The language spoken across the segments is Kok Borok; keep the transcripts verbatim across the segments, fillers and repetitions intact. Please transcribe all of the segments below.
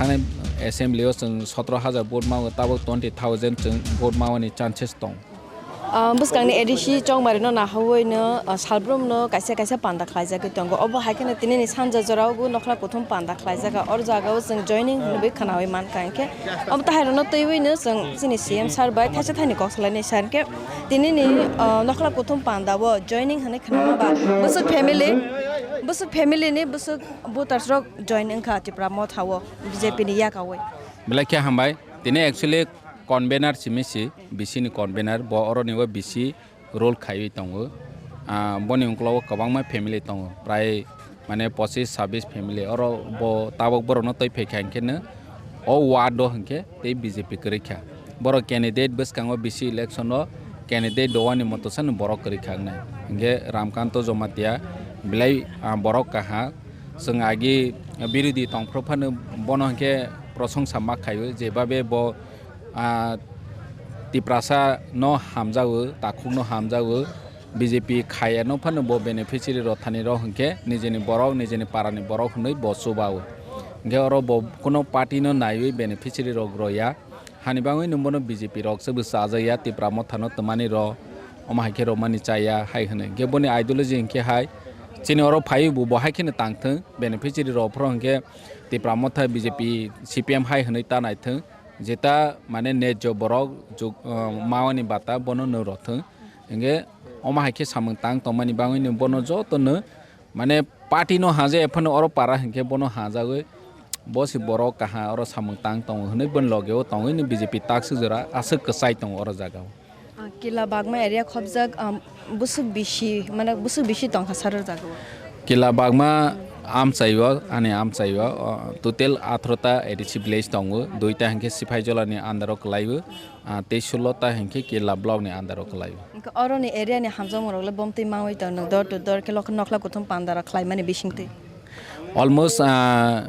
Ani assembly o chwng sotro hajar vote mao, tabok twenty thousand chwng vote mao ni chances tong. Ah, bwskangni A D C chongmari no nahawi no, ah, salbrum no kaisa kaisa panda khlaijagwi tongo. Obo hai kheno tini ni sanja jora o bo nokhla kuthum panda khlaijak. Or jaga o chwng joining hinwi khwnawi mankha, hinkhe omo tahai rok no twiwi no chwng chini C M sir bai thaisa thani kok salai nai sir, hinkhe tini ni, ah, nokhla kuthum panda o joining hinwi khwnama ba bwswk family, bwswk family ni bwswk voters rok join wngkha Tipra Motha o B J P ni yakawi. Belai khe hambai. Tini actually convener simi si, B C ni convener, bo oroni o B C role khaiwi tongo. Ah, boni ungklogo kwbangma family tongo, prai mane pochis sabis family. Oro bo tabok borokno twi phaikha hinkhe no o ward o hinkhe tei B J P kwrwi kha. Borok candidate bwskango B C election o candidate dowani moto sano borok kwrwi kha wngnai. Hinkhe Ramkanto Jomatia belai, ah, borok kaha. Chwng agi birodhi tongphuru phano bono hinkhe prosongsa ma khaio, jebabe bo, ah, Tiprasa no hamjago, takhuk no hamjago, B J P khaya no phano bo beneficiary rok thani rok hinkhe nijini borok, nijini para ni borok hinwi bo chubao. Hinkhe oro bo kuno party no naiwi beneficiary rok roya. Hani bangwi no bono B J P rok se bwsa ajakya, Tipra Motha no twmani rok, omo hai khe romani chaya hai hwnwi. Hinkhe boni ideology hinkhe hai chini oro phaiwi bo, bo hai kheno tang thung, beneficiary rok phoro hinkhe Tipra Motha, B J P, C P M hai hwnwi ta nai thung, jeta mane nejjo borok juk, uh, mawani bata bono no rw thung. Hinkhe omo hai khe samung tang tongmani bangwi no bono joto no mane party no haja ephano oro para hinkhe bono hajagwi bo se borok kaha oro samung tang tongo hwnwi boni loge o tongwi no B J P tak swk jora aswk kwchai tongo oro jaga o. Ah, Kila Bagma area khopjak, um, busuk bisi, mane busuk bisi tongkha sar o jaga o. Kila Bagma amchai o, ani amchai o, o, total atharo ta A D C village tongo, duita hinkhe Siphaijola ni under o kwlai o, ah, tei sulo ta hinkhe Kila block ni under o kwlai o. Hinkhe oro ni area ni hamjakmung rok le bomtwi mawi tong, nwng door to door khe lok-, nokhla kuthum panda rok khlai mani bisingtwi. Almost, ah,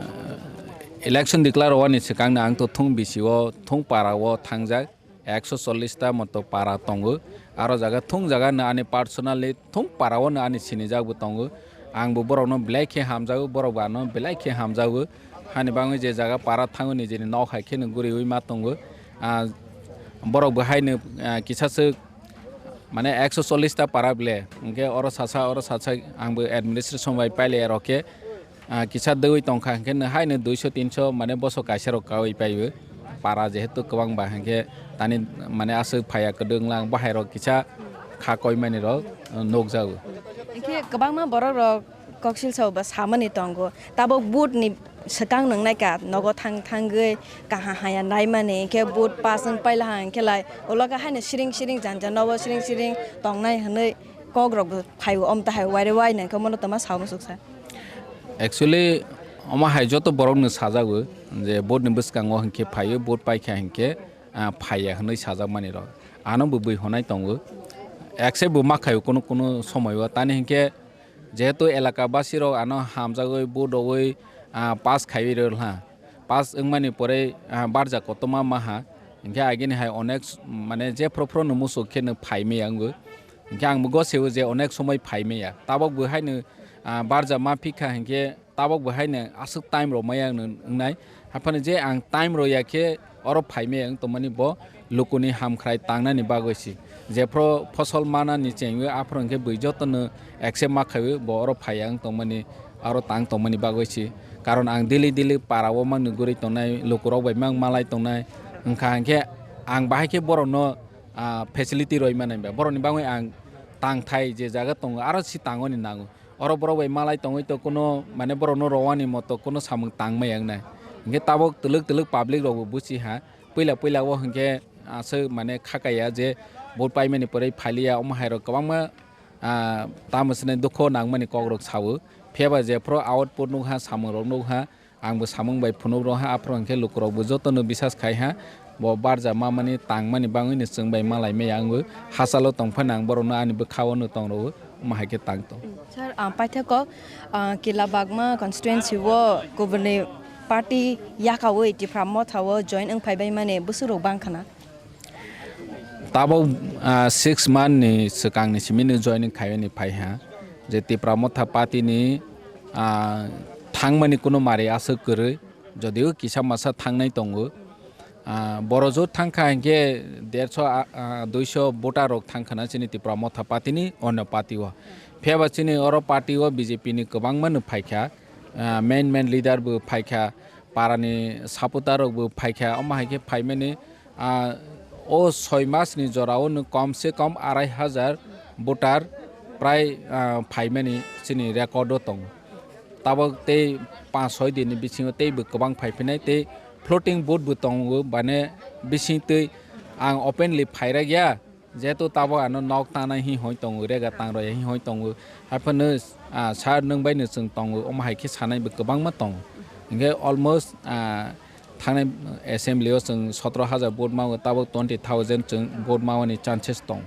election declare wani swkang no ang to thung bisi o, thung para o thangjak. Ekso chollish ta moto para tongo. Aro jaga thung jaga no ani personally thung para o no ani sinijak bo tongo. Ang bo borok no belai khe hamjago, borok bo ano belai khe hamjago. Hani bangwi je jaga para thango nijini nok hai khe no guriwi ma tongo. Ah, borok bo hai no, ah, kisa swk mane ekso chollish ta para ble. Hinkhe oro sasa, oro sasa ang bo administration bai pailai rok khe. Ah, kisa dwi tongkha hinkhe no haino duiso tinso mane bosok kaisa rok kaui paibo. Para jehetu kwbang ba hinkhe tani mane aswk phaiya kwdwng lang bahai rok kisa kha koimani rok, ah, nukjago. Hinkhe kwbangma borok rok koksil sao ba samani tongo. Tabok vote ni swkang nwngnai ka nogo thang thangwi kaha haya naimani hinkhe vote pass wng paila ha hinkhe lai ulo khe haino siring siring janja nogo siring siring tongnai hinwi kok rok bo phaio om tahai waire wai nangkhe mono tongma sao musuksa. Actually, omo hai joto borokno sajago je vote ni bwskango hinkhe phaio, vote paikha hinkhe, ah, phaiya hinwi sajakmani rok. Ano bo bui honai tongo. Accept bo ma khaio kunu kunu somoio. Tani hinkhe jehetu elaka basi rok ano hamjagwi vote rogwi, ah, pass khaiwi rwlha. Pass wngmani pore, ah, barja kotorma maha. Hinkhe agini hai onek s-, mane jephru phru no musuk khe no phai maya wngo. Hinkhe ang bo gosio je onek somoi phai maya. Tabok bo haino, ah, barja ma phikha hinkhe tabok bo haino aswk time rw maya wng-, wngnai. Haphano je ang time rw ya khe oro phai maya wng tongmani bo lukuni hamkhrai tangnani bagwi se. Jephru phosol manani chengwi aphuru hinkhe bui jotono accept ma khaiwi bo oro phaiya wng tongmani, aro tang tongmani bagwi se. Karon ang daily daily para o mangni guri tongnai, lukurok bai mang malai tongnai. Wngkha hinkhe ang bahai khe borokno, ah, facility roi manai ba. Borokni bagwi ang tangthai je jaga tongo, aro se tangoni nango. Oro borok bai malai tongwi to kuno, mane, borokno rowani moto kuno samung tang maya wngnai. Hinkhe tabok twlwk twlwk public rokbo buchi ha. Puila puila o hinkhe aswk, mane, khakaya je vote paimani pore phaliya, omo hai rok kwbangma, ah, tamo swnai dukho nangmani kok rok sao. Phiya ba jephru output nukha, samung rok nukha, ang bo samung bai phunuk rw ha, aphuru hinkhe lukurok bo jotono bisas khai ha. Bo barja mamani tangmani bangwi no chwng bai malai maya wngwi hachalo tong phano ang borokno ani bwkha o no tong rw, omo hai khe tang tong. Sir, ah, paithak kok, ah, Kila Bagma constituency o kubuni party yakaui Tipra Motha o join wng phai bai mani bwswk rok bang khana? Tabok, ah, six month ni swkang ni simi no joining khaiyani phai ha, je Tipra Motha party ni, ah, thangmani kuno mari aswk kwrwi, Jodio kisa masa thangnai tongo. Ah, boro jot thangkha hinkhe derso, ah, ah, duiso voter rok thangkhana chini Tipra Motha party ni onyo party o. Phiyaba chini oro party o B J P ni kwbangma no phaikha, ah, main main leader bo phaikha, para ni supporter rok bo phaikha, omo hai khe phaimani, ah, o soi mas ni jora o no kom se kom arai hajar voter prai, ah, phaimani chini record o tongo. Tabok tei panch soi din ni bisingo tei bo kwbang phai phinai tei floating vote bo tongo, bane bising twi ang openly phai rwk ya, jehetu tabok ano nok tanai hi hoi tongo, rega tang rwya hi hoi tongo, haiphano, ah, sir nwng bai no chwng tongo, omo hai khe sanai bo kwbangma tongo, hinkhe almost, ah, thangnai assembly o chwng sotro hajar vote mago, tabok twenty thousand chwng vote mawani chances tongo.